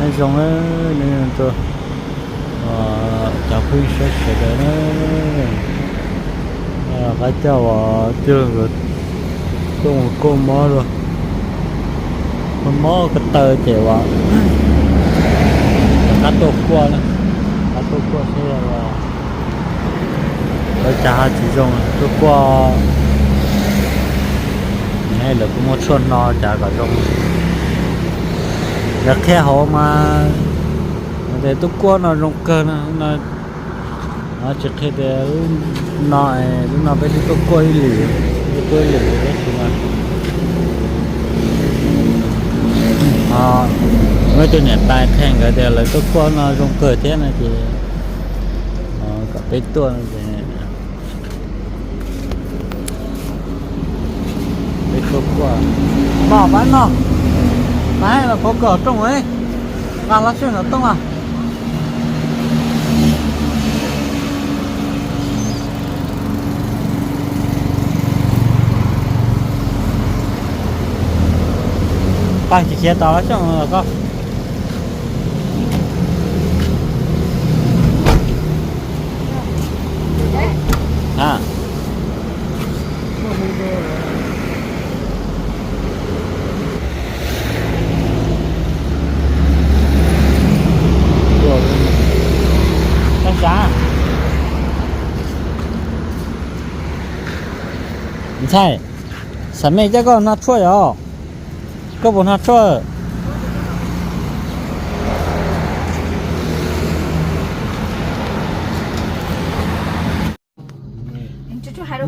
Zoo, cov phooj ywg sawv daws na, qab coj uas cog tuaj mus kuaj mob, mob ko taw ces uas rov qab tuaj kuaj na, rov qab tuaj kuaj seb lawv cas ho tsis zoo, tuaj kuaj, lawv kuj muaj tshuaj hno cas kom zoo. Lawv qhia hauv mas tias tuaj kuaj no zoo kawg no, tsis qhia tias lub no, lub no peb twb tuaj kuaj ib lwm, tuaj kuaj ib lwm tab sis mas muaj ib tug niam tais qhia nkawd tias lawv tuaj kuaj no zoo kawg thiab no ces kom peb tuaj no ces peb tuaj kuaj. Mom, pab noj, pab los pov kom rooj, nqa hlob xyoob xov tooj los. Pab tsis khiav tau hlob xyoob los koj. Ntxhais, xam mej coj koj hno tshuaj yom? Koj puas hno tshuaj?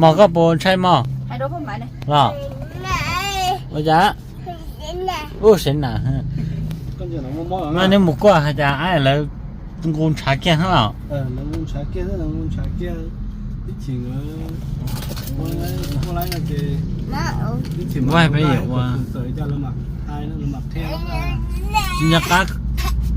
Mog, koj puas ntshai mog? Los ua cas? Ub, sev nas. Mas neb mus kuaj has cas lawv nqus ntshav kiag hab los? Ua peb yuav ua, tsis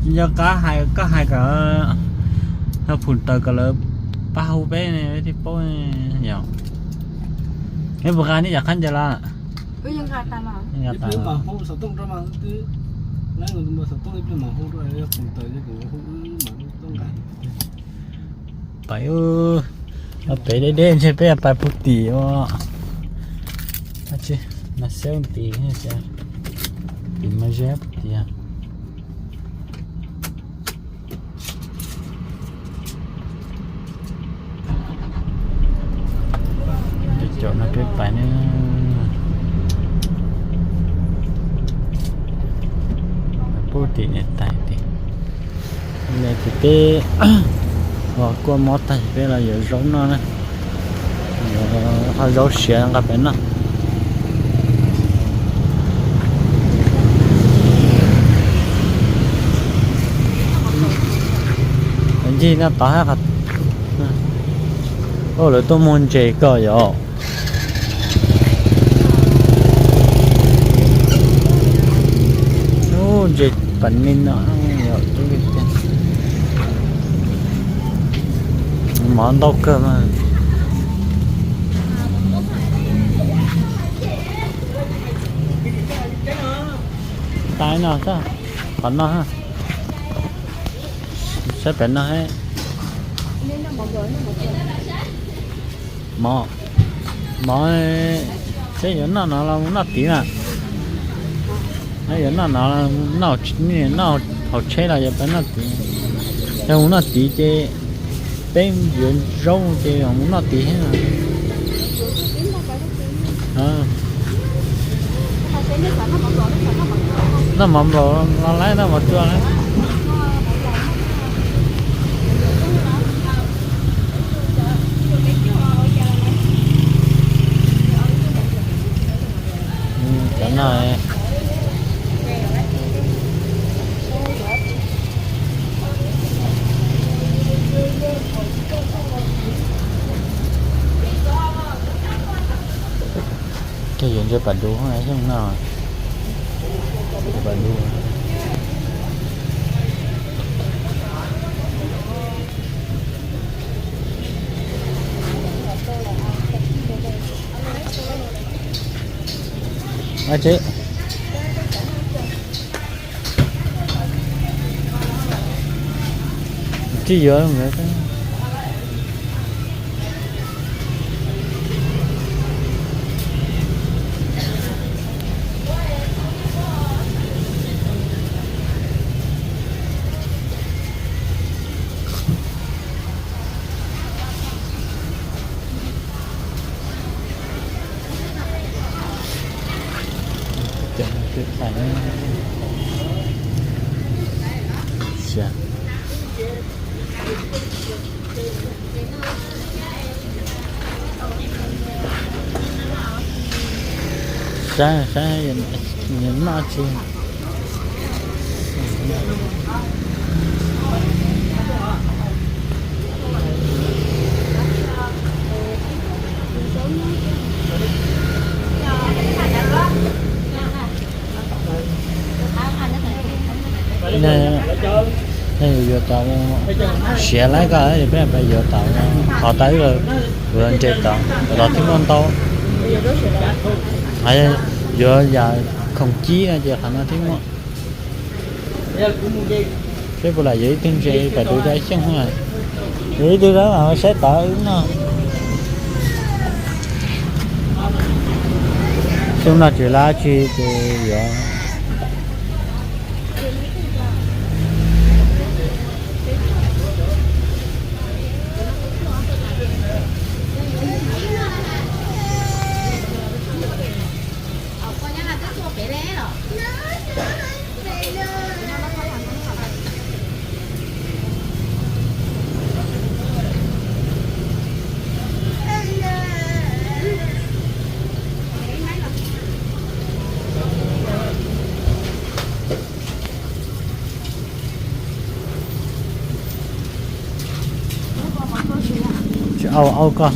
nco qab hais, koj hais kom ho phum taws kom lawv pab hu peb ne, peb thiaj paub yom. Neb puas nqa neb cov qhab ncauj los? Pais, pais deb deb ntshe peb pais puag tim ua, mas xeb tim, tim mas zeb puag tim. Cov no peb pais ne, puag tim niam tais tim. Ib le ces peb kuaj mob tag peb los yuav zaub noj na, yuav ho zaub siav nqa pem noj. Ncig no tod hab, lawv tuaj muag ntses koj yom. Ub, ntses pas ni no, mov ntau kawg mas. Tais no, qhov no, saib pem no. Mov, mov, seb yuav noj no los mus noj tid na. Yuav noj no, noj hauv tsheb los yuav pab noj tid. Yog mus noj tid ces peb yuav zaub ces mus noj tid thiab. Noj mov nplaum los lawm, noj mov cua lawm. Cov no, ces yuav ntsia pas dub, xyoo no pas dub. Ua tsi? Tsis yuav nkawd. Saib, saib noj tsi. Nej yuav tau siav lawm koj, peb yuav tau qhov tau los nres tau, los thiaj muaj ntau. Yuav yam khoom cib no ces qhov no thiaj muaj. Seb puas lam yuav ib tug ntses kom tus cov xyooj, yuav ib tug dab mas saib tod wb noj. Xyoo no tsis lab tsi ces yuav. Tsis au au koj.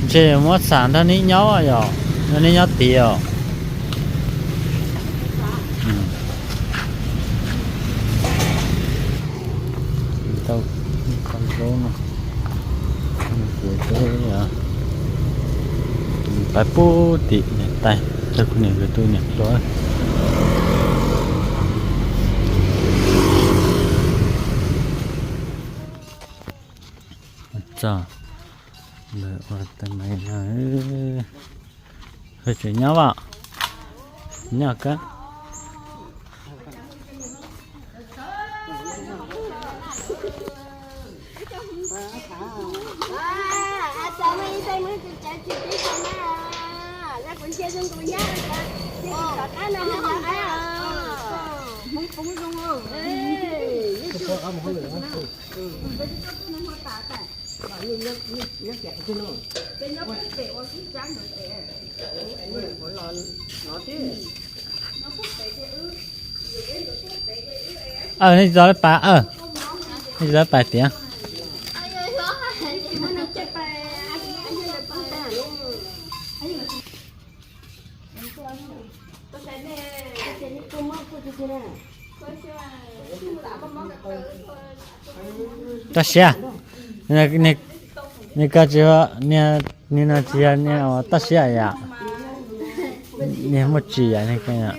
Ntshe muab xam nrog neb nyob yom, nrog neb nyob tid os. Tau qhov zaub no, ces peb pais pub tim niam tais, rau kuv niam nkawd tus niam hluas. Txog lawm, ua tais mais no. Tseem nyob os? Nyob kab. Nej tsis tau pais, nej tsis tau pais tiag. Toj siab. Niag ko tsis, niag no tsis yog niag toj siab yom. Niag muaj tsis yom, niag ko yom.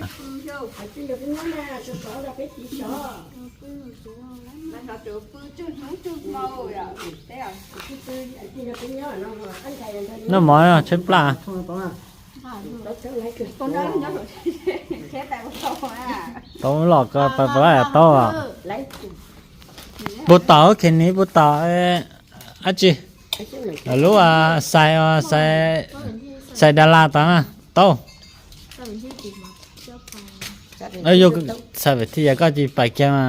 Noj mov tshaib plab. Tau los ko pais pais tau. Puas tau, khe ni puas tau, dab tsi? Lub xais, xais Dalas tod na, tau. Yog xais pem thij yog koj tsis pais kiag mas.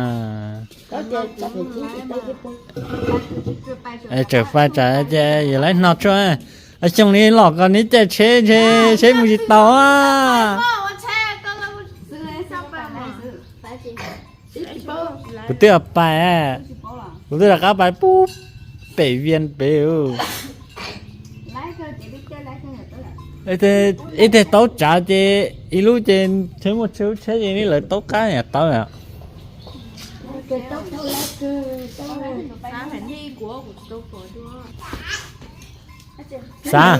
Tseem pais tsam ces yog lawv hno tsuag. Xyoo ni los koj ni caij tsheb ntshe tsheb mus tsis tau. Kuv twb pais, kuv twb rov qab pais pub pem Vias pem. Ib teg taub tsav ces ib lub ces tsheb muaj tsheb, lub tsheb ces lawv taub qab niam taub na. Xav,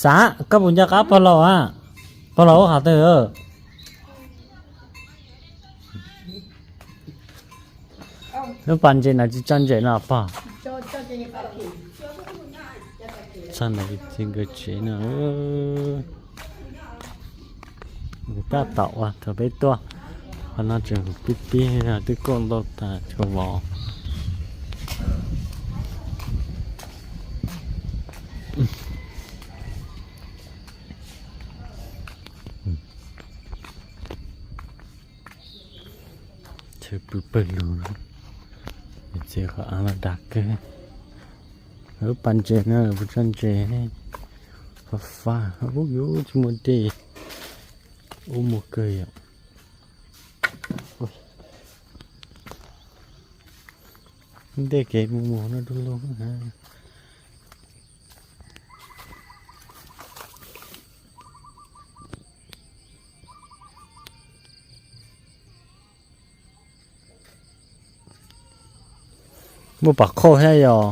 xav, koj puas nco qab pog laus a? Pog laus qhov twg? Lub pas ntses no tsis tso ntses no pog. Txog ntawm txiv nkawd tsev no. Tab tom ua thaum peb tuaj, qhov no tseem pib pib, twb kuaj ntau tas tshuav vov. Chaw pw pawg lug, txiv qhov av los dag kawg. Lub pas ntses no puas tso ntses, fab fab, ub yuav tsis muaj dej, ub muaj kawg yom. Ntej kev mus mus no du lug. Muaj pam qhauj thiab yog.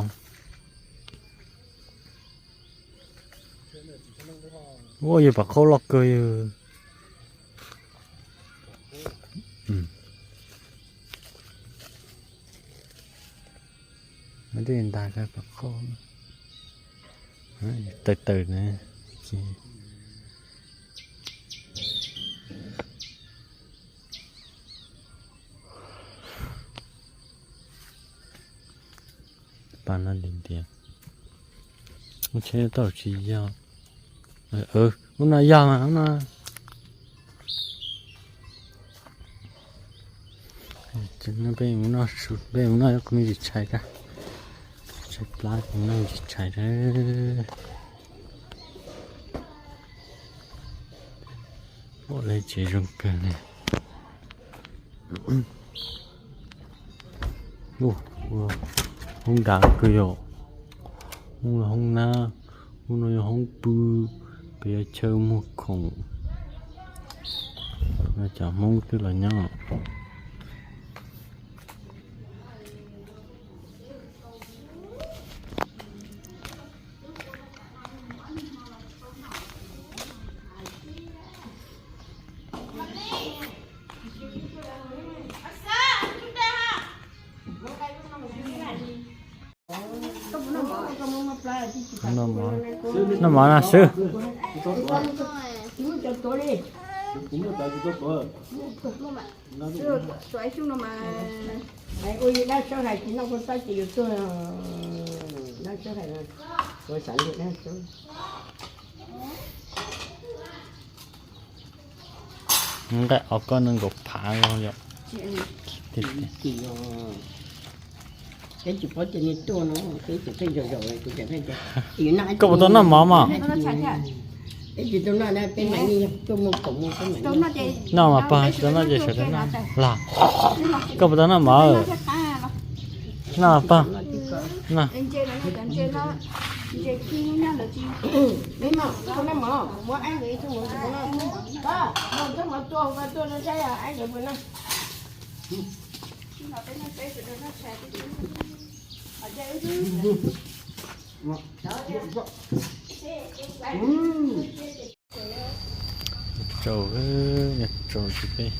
Ua yog pam qhauj loj kawg yog. Dej ntag, pam qhauj tawm tawm na. Pas no li ntiav, ub tsheb tau tsis yog. Ub no yog mas ub no. Peb mus noj, peb mus noj me ntsis tshais, tshais plab, mus noj me ntsis tshais. Ua le tsev zoo kawg li. Hoob nrad kawg yom. Hoob no hoob nab, hoob no yog hoob pw, pem yog chaw muag khoom. Cov Hmoob twb los nyob. Noj mov no xwb. Ua dab sab hais tsis noj kua txob ces yus tuag, dab sab hais no, ua xav li dab sab. Nqaij ob koj nees nkaum phav los yom. Koj puas tau noj mov mas? Noj mas pog, tau noj ces sawv daws noj los. Koj puas tau noj mov? Noj mas pog, noj. Rau, rau tsis peb.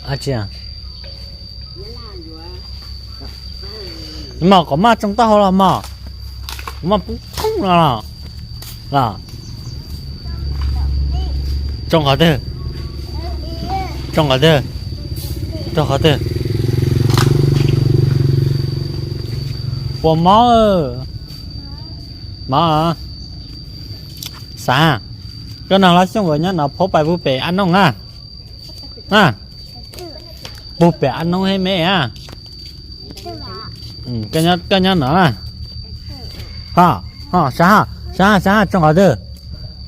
Ab tsi, mog kom maj tsoo taub hau los mog, maj poob poob no los. Tsoo qhov twg? Tsoo qhov twg? Tsoo qhov twg? Puas mob? Mob. Xav, koj nag Hlob Xyooj nkawd nyob no phob pais puag pem ab nooj na. Puag pem ab nooj hib me a. Koj nyob no na. Ho, ho, sab, sab, sab, tsoo qhov twg?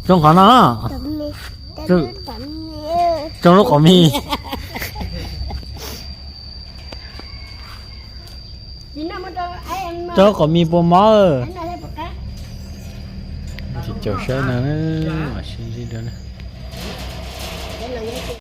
Tsoo qhov no. Tsoo lub qhov mis. Tsoo lub qhov mis puas mob? Tsis caum saib no, mam sib ntsib dua na.